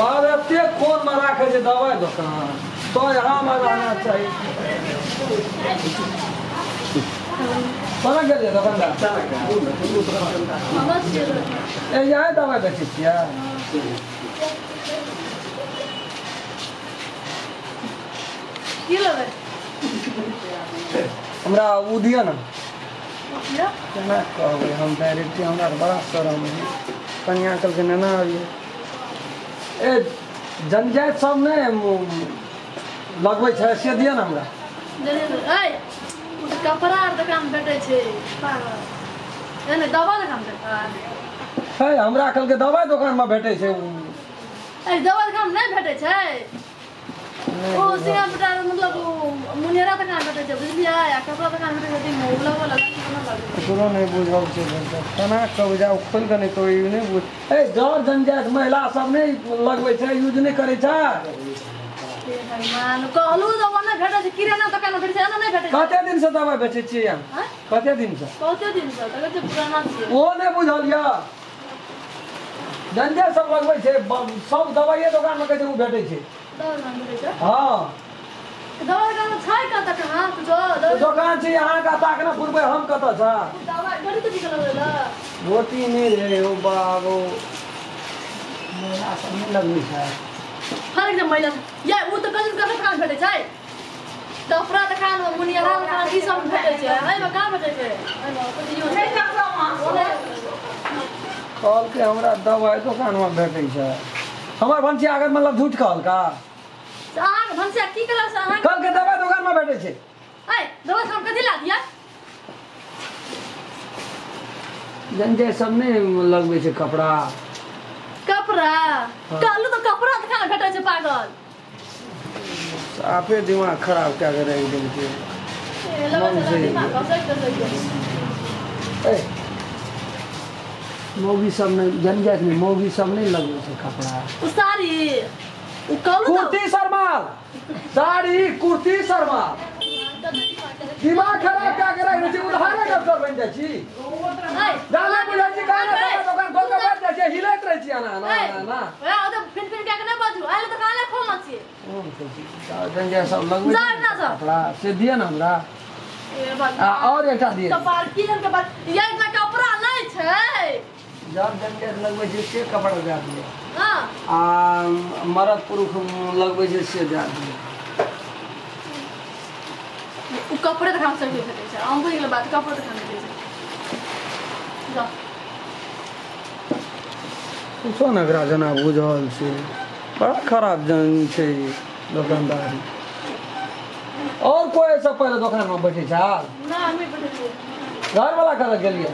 बाप एते कोन में राखे छै दवाई दोकान तो यहाँ में रहना चाहिए। कोना गेलियै दोकानदार? ए यहाँ दवाई बेचै छियै? की लेबै? हमरा ओ दिअ ने। केना कहबै हम डायरेक्ट, हमरा बड़ा शरम है। कनिया कहलकै नेना अबियै। ए जनजाति सब नहि लगबै छै से दिअ ने हमरा। कपड़ा आर दोकान भेटै छै पागल। एने दवा दोकान भेटै है? हमरा कहलकै दवाइ दोकानमे भेटै छै। ए दवा दोकान नहि भेटै छै, ओ सिंगा बेटा मतलब मुनियरा दोकान भेटै छै बुझलियै। आ कपड़ा दोकान भेटै छै ओ लगो लगा ककरो नहि बुझल छै। केना कहबै जाउ खोलि कऽ नहि कहबै नहि बुझ। ए जर जनजाति महिला सब नहि लगबै छै, यूज नहि करै छै। भगवान कहलू दवा नहि भेटै छै, किराना दोकान भेटै छै, एना नहि भेटै छै। कते दिन से दवाइ बेचै छियै अहाँ? कते दिन से? बहुते दिन से, तऽ कहै छै पुराना छियै। ओहो नहि बुझल यऽ? जनजाति सब लगबै छै, सब दवाइए दोकानमे कहै छै ओ भेटै छै। दवा दोकान भेटै छै? हँ। दवा दोकान छै कतऽ? कहाँ कुछो दोकान छै अहाँके ताकना पुरबै हम कतऽ छै? दवा गोटी तो निकल गेल? गोटी नहि रे ओ बाबू, महिला सब नहि लगबै छै। हर एक महिला या ओ तऽ कजन कतऽ दोकान भेटै छै? कपड़ा दोकान मुनियरा दोकान ई सब भेटै छै। एहिमे कहाँ भेटै छै? कहलकै हमरा दवाइ दोकानमे भेटै छै। हमर भनसिया अगर मतलब झूठ कहलका? अहाँके भनसिया की कहलक से अहाँ? कहलकै दवाइ दोकानमे भेटै छै। ऐ दवा दोकान कथी ला दिया? जनजाति सब नहि लगबै छै कपड़ा। कपड़ा कहलू तऽ कपड़ा दोकान भेटै छै पागल। साफे दिमाग खराब कए कऽ राखि देलकै। ए मौगी सब नहि, जनजाति नहि, मौगी सब नहि लगबै छै कपड़ा। ओ साड़ी ओ कहलू कुर्ती शर्माल, साड़ी कुर्ती शर्माल। दिमाग खराब कए कऽ राखि दै छै। उधारे डॉक्टर बनि जाइ छी, जाने बुझै छी काहे ने दोकान खोलि कऽ बैठ जाइ छियै, हिलैत रहै छी एना एना एना। फिन फिन कए कऽ नहि बाजू, आयल दोकान ले खोलना छियै। जनजाति सब लगबै छै कपड़ा से दिअ ने हमरा। आ और एकटा दिअ। कपार की जन के बात या इतना कपड़ा नहि छै। जब जनजाति लगबै छै से कपड़ा दए दिअ। हां आ मरद पुरुष लगबै छै से दए दिअ। ओ कपड़े दोकान से भेटै छै। हम बुझि गेल बात, कपड़े दोकान भेटै छै। जा कुछो ने एकरा जेना बुझल छै। बड़ा खराब जन छै दोकानदारी। और कोई ऐसा पहिले दोकानमे बैठै छै? ना हमे बैठै छियै। घरवला कतऽ गेलियै?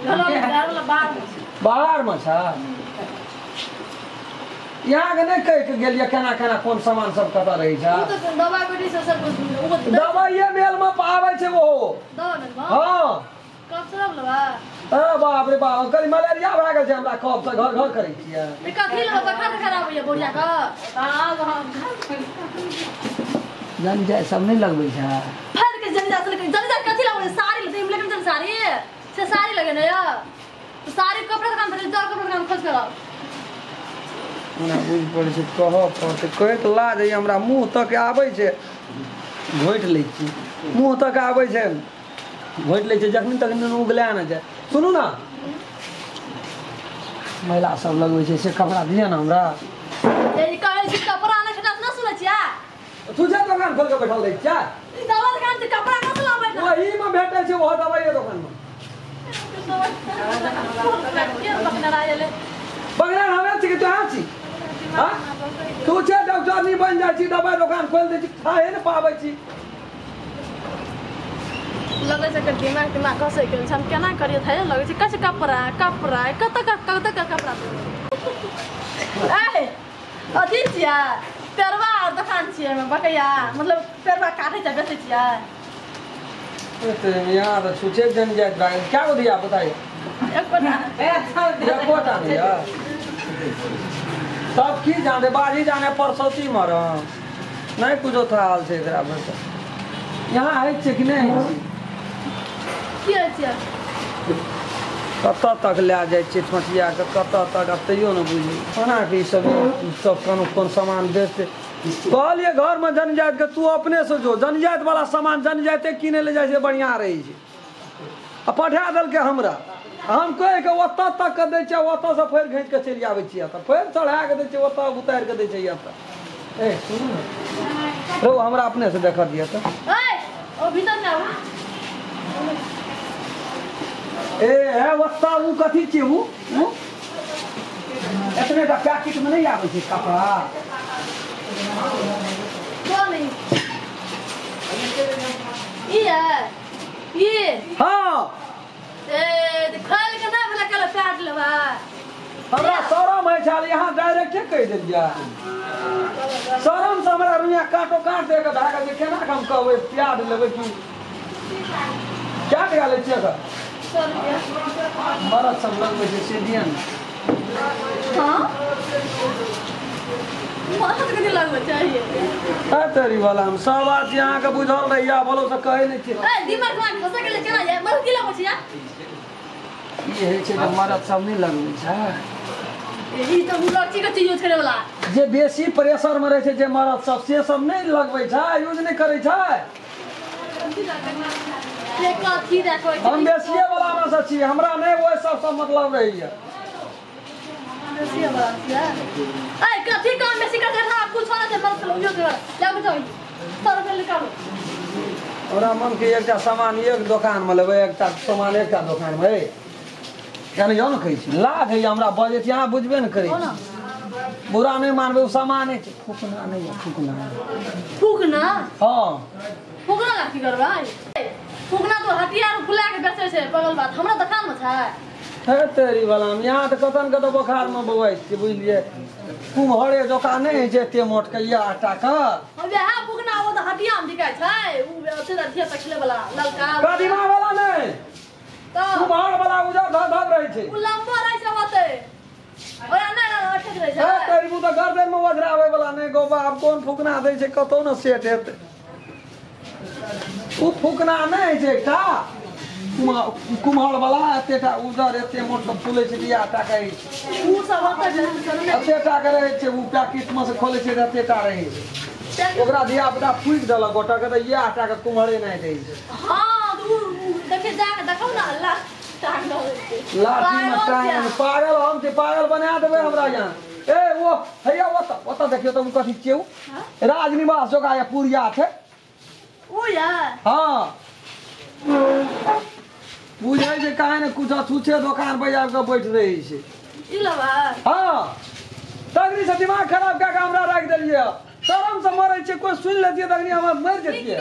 घरवला बाहर मे छै। बाहरमे छै? यहाँके नहि कहि के गेलियै केना केना कोन सामान सब कतऽ रहै छै? ओ तऽ दवा गोटी सब सब दवाइए मेलमे आबै छै ओहो। दवा मेलमे? हँ। कफ सिरप लेबै? अरे बाप रे बाप, कनि मलेरिया भए गेल छै हमरा, कफ से घर घर करै छियै। कथी लेबै? बखार तखार आबैया बुढ़िया के। जनजाति सब नहि लगबै छै? फाड़ के जनजाति जनजाति कथी लगबै? साड़ी लेतै लेकिन जन साड़ी से साड़ी लगेने यऽ साड़ी कपड़ा दोकान भेटै, जाउ कपड़ा दोकान खोज कर आउ। हमरा बुझि पड़ै छै कहऽ पड़तै, कहैत लाज होइए हमरा। मुँह तक आबै छै घोटि लै छी, मुँह तक आबै छै घोटि लै छै, जखन तखन उगला नहि जाय। सुनू ने, महिला सब लगबै छै से कपड़ा दिअ ने हमरा। कहै छी कपड़ा नहि छै, नहि सुनै छियै? तू जे दोकान खोलि कऽ बैठल रहै छियै? दवा दोकान से कपड़ा कतऽ लाबै? ओहीमे भेटै छै, ओहो दवाइए दोकानमे। बगना हमे छी कि तोहाँ छी? हाँ तू छै डॉक्टर नहीं बन जाइ छी, दवाइ दोकान खोलि दै छी, खाए नहि पाबै छी। लगै छै दिमाग दिमाग घसै गेल छै। हम केना करियै थाहे लगै छै। कहै छै कपड़ा कपड़ा कतऽ कतऽ कपड़ा देबै? ए अथी छियै पेरवा दोकान छियै बकैया, मतलब पेरवा काटै छै बेचै छियै। यहाँ तऽ छुछे जनजाति भए गेल। क्या गो दिया बताइए? एकोटा नहि यऽ। तब की जाने बाजी जाने परसौती मरम नहि कुछो थाल छै एकरा पर। यहाँ होइ छै कि नहि होइ छै? की होइ छै? कतऽ तक लए जाइ छियै ठोटियाके कतऽ तक आब तैयो ने बुझी कोना कि ई सब सब कोन कोन सामान बेचतै। कहलियै घरमे जनजातिके तू अपने से जो जनजाति वाला सामान जनजाति किनै लए जाइ छै बढ़िआँ रहै छै। आ पठा देलकै हमरा हम कहि के ओतऽ तक के दै छियै ओतऽसँ फेर घीच के चलि आबै छियै तऽ फेर चढ़ा के दै छियै ओतऽ उतारि के दै छै एतऽ। ए सुनू ने रौ हमरा अपने से देखऽ दिअ तऽ। ए हे ओतऽ ओ कथी छियै ओ एतने टा पैकेटमे नहि आबै छै कपड़ा। हाँ हमरा शरम होइ छल यहाँ डायरेक्टे कहि देलियै। शरम से हमरा रुइया काटो काट दे के भए गेल जे केना हम कहबै प्याज लेबै की क्या टका लै छियै एकर? मरद सब लगबै छै से दिअ ने। तेरी वाला हम सब बात अहाँके बुझल रहैया बोलो से कहै नहि छियै। ई होइ छै जे मरद सब नहि लगबै छै जे बेसी प्रेशर में रहै छै जे मरद सब से सब नहि लगबै छै यूज नहि करै छै। हम बेसिए वाला में से छी हमरा नहि ओहि सब सब मतलब रहैया। हमरा मन के एकटा सामान एक दोकान में लेबै एकटा सामान एकटा दोकान में यानी यौ ने कहै छी लाज होइए हमरा बजै छी अहाँ बुझबे ने करै छी। बुरा नहि मानबै ओ सामान छै फूकना नहि यऽ फूकना। फूकना? हाँ फूकना ला की करबै? फूकना तो हटिया फुला के बेचै छै बगल बात हमरा दोकान में छै। हे तेरी वाला यहाँ तऽ कतन कतऽ बोखार में बौआइ छियै बुझलियै। कुम्हरे जकाँ नहि होइ छै एते मोट के यऽ आटा के। वएह फूकना ओ तऽ हटिया में बिकाइ छै उ ओते धिया पुता खेलै वाला ललका कदीमा वाला नहि कुम्हर वाला उजर धर धर रहै छै उ लम्बा रहै छै ओते ओरा नहि अटक रहै छै। हे तेरी उ तऽ गर्दन में ओझराबै वाला नहि गो बाप कोन फूकना दै छै कतौ ने सेट हेतै। उ फूकना नहि होइ छै एकटा कुम्हर वाला एतेटा उजर एते मोट के फूलै छै बिया आटा के रहै छै उ सब ओते एतेटा के रहै छै उ पैकेट में से खोलै छै तऽ एतेटा रहै छै ओकरा धिया पुता फूकि देलक गोटा के तऽ इएह आटा के कुम्हरे नहि दै छै। हाँ देखे जाके देखो ना अल्लाह टांग लाठी में टांग पागल हम छी पागल बना देबै हमरा यहाँ। ए ओ हैया ओतऽ ओतऽ देखियौ तऽ उ कथी छियै उ राजनिवास जोका या पुरिया छै उ या। हाँ बुझै छै काहे ने कुछ छुछे दोकान पर आबि कऽ बैठ रहै छै। ई लेबै? हाँ तगड़ी से दिमाग खराब कए कऽ हमरा राखि देलियै। शरम से मरै छै कोइ सुनि लेतियै तखनी हम मरि जेतियै।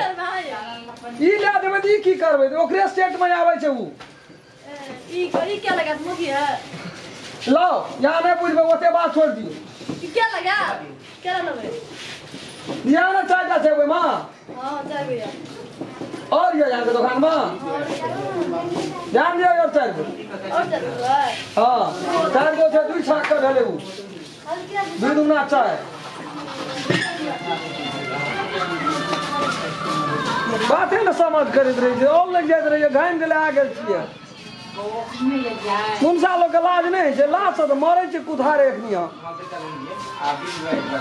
ई लए देबै तऽ ई की करबै ओकरे सेट में आबै छै उ। ई क्या लगा मुखी है? लाओ यहाँ नहि बुझबै ओते बात छोड़ि दियौ। ई क्या लगा क्या लेबै? यहाँ ने चारिटा छै ओहिमे। हाँ चारि गो और ये यहाँ के दुकान में ध्यान दियौ और चारि गो और चारि गो। हाँ चारि गो छै दुई छाक के भेलै उ दुई दुना चारि। बाते ने समझ करैत रहै छै और लागि जाइत रहै घामि गेलै आ गेल छियै। मुनसा लोकके लाज नहि होइ छै लाजसँ तऽ मरै छै कुथारे एखनी हम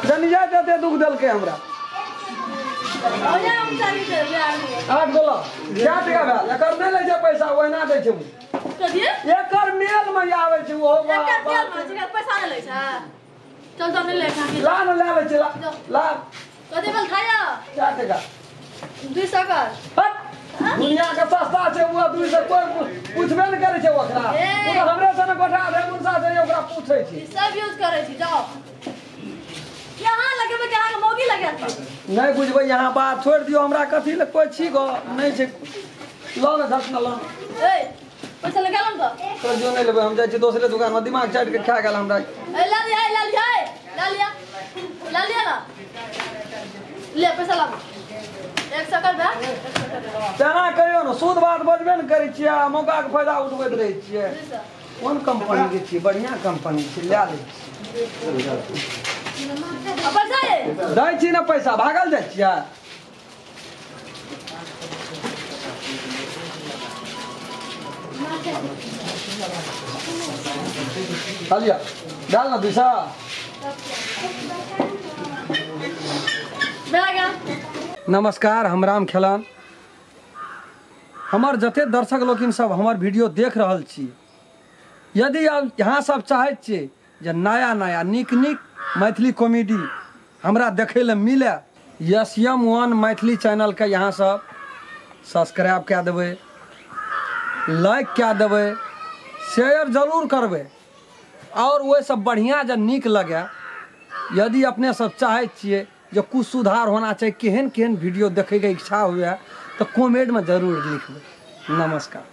जनी जाइत एते दुख देलकै हमरा। 8 गो लऽ क्या टका भेल? एकर नहि लै छै पैसा ओहिना दै छै। एकर मेल में आबै छै ओहो पैसा नहि लै छै। चल चल नहि लै ला ने लए लै छै ला कते भेल खाया? क्या टका? 200 कर। दुनिया के सस्ता छै ओ 200 कोइ पूछबे नहि करै छै ओकरा। ओ तऽ हमरे से ने गोटा आधे मुनसा छै ओकरा पूछै छै। ई सब यूज करै छी जाओ। यहाँ लगेबै कि अहाँके मौगी लगायत? नहि बुझबै यहाँ बात छोड़ि दियौ हमरा कथी लए कोइ छी गो नहि छै। लऽ ने झट ने लऽ। ए पैसा लगा लो ने तऽ। तोर जो नहि लेबै हम जाइ छी दोसरे दुकान में दिमाग चाटि के खा गेल हमरा। ए ला लिया ला लिया ला लिया ला लिया ना ले पैसा ला 100 कर बा। तेना कहियौ ने शुद्ध बात बजबे ने करै छियै आ मौकाके फायदा उठबैत रहै छियै। कोन कंपनी के छियै? बढ़िआँ कंपनी छियै लए लै छियै। दै छी ने पैसा भागल जाइ छियै। लिअ डाल ना 200। नमस्कार, हम राम खेलान। हमर जते दर्शक लोकिन सब हमर वीडियो देख रहल छी, यदि आप यहाँ सब चाहैत छियै जे नया नया नीक नीक मैथिली कॉमेडी हमरा देखै लए मिले, SM1 Maithili channel के यहाँ सब सब्सक्राइब कए देबै, लाइक कए देबै, शेयर जरूर करबै और ओहिसँ बढ़िआँ जे नीक लगे। यदि अपने सब चाहैत छियै जे कुछ सुधार होना चाही, केहन केहन वीडियो देखैके इच्छा हुए तो कमेंटमे जरूर लिखबै। नमस्कार।